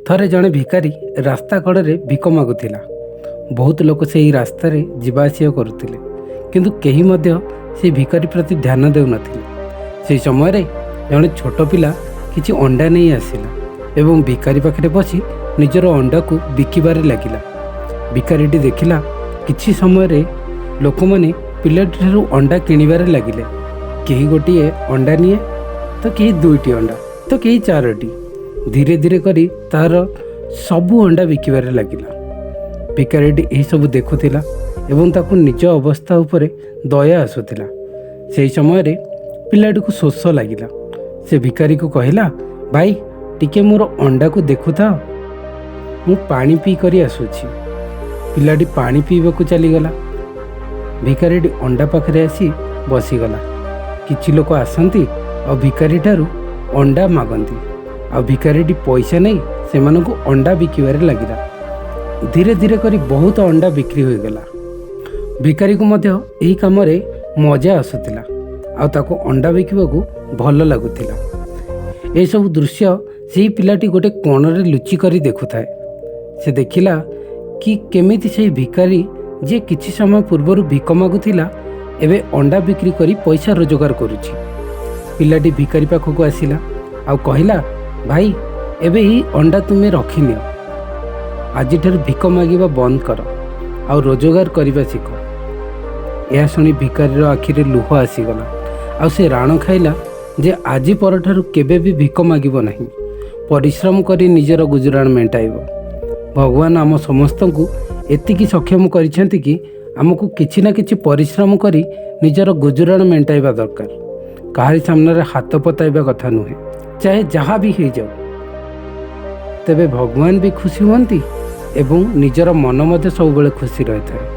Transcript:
ଥରେ ଜଣେ ଭିକାରୀ ରାସ୍ତା କଡ଼ରେ ଭିକ ମାଗୁଥିଲା। ବହୁତ ଲୋକ ସେହି ରାସ୍ତାରେ ଯିବା ଆସିବା କରୁଥିଲେ, କିନ୍ତୁ କେହି ମଧ୍ୟ ସେହି ଭିକାରୀ ପ୍ରତି ଧ୍ୟାନ ଦେଉନଥିଲେ। ସେହି ସମୟରେ ଜଣେ ଛୋଟ ପିଲା କିଛି ଅଣ୍ଡା ନେଇ ଆସିଲା ଏବଂ ଭିକାରୀ ପାଖରେ ବସି ନିଜର ଅଣ୍ଡାକୁ ବିକିବାରେ ଲାଗିଲା। ଭିକାରୀଟି ଦେଖିଲା, କିଛି ସମୟରେ ଲୋକମାନେ ପିଲାଟିଠାରୁ ଅଣ୍ଡା କିଣିବାରେ ଲାଗିଲେ। କେହି ଗୋଟିଏ ଅଣ୍ଡା ନିଏ ତ କେହି ଦୁଇଟି ଅଣ୍ଡା ତ କେହି ଚାରୋଟି। ଧୀରେ ଧୀରେ କରି ତାର ସବୁ ଅଣ୍ଡା ବିକିବାରେ ଲାଗିଲା। ଭିକାରୀଟି ଏହିସବୁ ଦେଖୁଥିଲା ଏବଂ ତାକୁ ନିଜ ଅବସ୍ଥା ଉପରେ ଦୟା ଆସୁଥିଲା। ସେହି ସମୟରେ ପିଲାଟିକୁ ଶୋଷ ଲାଗିଲା। ସେ ଭିକାରୀକୁ କହିଲା, "ଭାଇ, ଟିକେ ମୋର ଅଣ୍ଡାକୁ ଦେଖୁଥାଅ, ମୁଁ ପାଣି ପିଇ କରି ଆସୁଛି।" ପିଲାଟି ପାଣି ପିଇବାକୁ ଚାଲିଗଲା। ଭିକାରୀଟି ଅଣ୍ଡା ପାଖରେ ଆସି ବସିଗଲା। କିଛି ଲୋକ ଆସନ୍ତି ଆଉ ଭିକାରୀଠାରୁ ଅଣ୍ଡା ମାଗନ୍ତି, ଆଉ ଭିକାରୀଟି ପଇସା ନେଇ ସେମାନଙ୍କୁ ଅଣ୍ଡା ବିକିବାରେ ଲାଗିଲା। ଧୀରେ ଧୀରେ କରି ବହୁତ ଅଣ୍ଡା ବିକ୍ରି ହୋଇଗଲା। ଭିକାରୀକୁ ମଧ୍ୟ ଏହି କାମରେ ମଜା ଆସୁଥିଲା ଆଉ ତାକୁ ଅଣ୍ଡା ବିକିବାକୁ ଭଲ ଲାଗୁଥିଲା। ଏସବୁ ଦୃଶ୍ୟ ସେହି ପିଲାଟି ଗୋଟେ କୋଣରେ ଲୁଚି କରି ଦେଖୁଥାଏ। ସେ ଦେଖିଲା କି କେମିତି ସେହି ଭିକାରୀ, ଯିଏ କିଛି ସମୟ ପୂର୍ବରୁ ଭିକ ମାଗୁଥିଲା, ଏବେ ଅଣ୍ଡା ବିକ୍ରି କରି ପଇସା ରୋଜଗାର କରୁଛି। ପିଲାଟି ଭିକାରୀ ପାଖକୁ ଆସିଲା ଆଉ କହିଲା, "ଭାଇ, ଏବେ ଏହି ଅଣ୍ଡା ତୁମେ ରଖିନିଅ। ଆଜିଠାରୁ ଭିକ ମାଗିବା ବନ୍ଦ କର ଆଉ ରୋଜଗାର କରିବା ଶିଖ।" ଏହା ଶୁଣି ଭିକାରୀର ଆଖିରେ ଲୁହ ଆସିଗଲା ଆଉ ସେ ରାଣ ଖାଇଲା ଯେ ଆଜି ପରଠାରୁ କେବେ ବି ଭିକ ମାଗିବ ନାହିଁ, ପରିଶ୍ରମ କରି ନିଜର ଗୁଜୁରାଣ ମେଣ୍ଟାଇବ। ଭଗବାନ ଆମ ସମସ୍ତଙ୍କୁ ଏତିକି ସକ୍ଷମ କରିଛନ୍ତି କି ଆମକୁ କିଛି ନା କିଛି ପରିଶ୍ରମ କରି ନିଜର ଗୁଜୁରାଣ ମେଣ୍ଟାଇବା ଦରକାର। କାହାରି ସାମ୍ନାରେ ହାତ ପତାଇବା କଥା ନୁହେଁ, ଚାହେ ଯାହା ବି ହେଇଯାଉ। ତେବେ ଭଗବାନ ବି ଖୁସି ହୁଅନ୍ତି ଏବଂ ନିଜର ମନ ମଧ୍ୟ ସବୁବେଳେ ଖୁସି ରହିଥାଏ।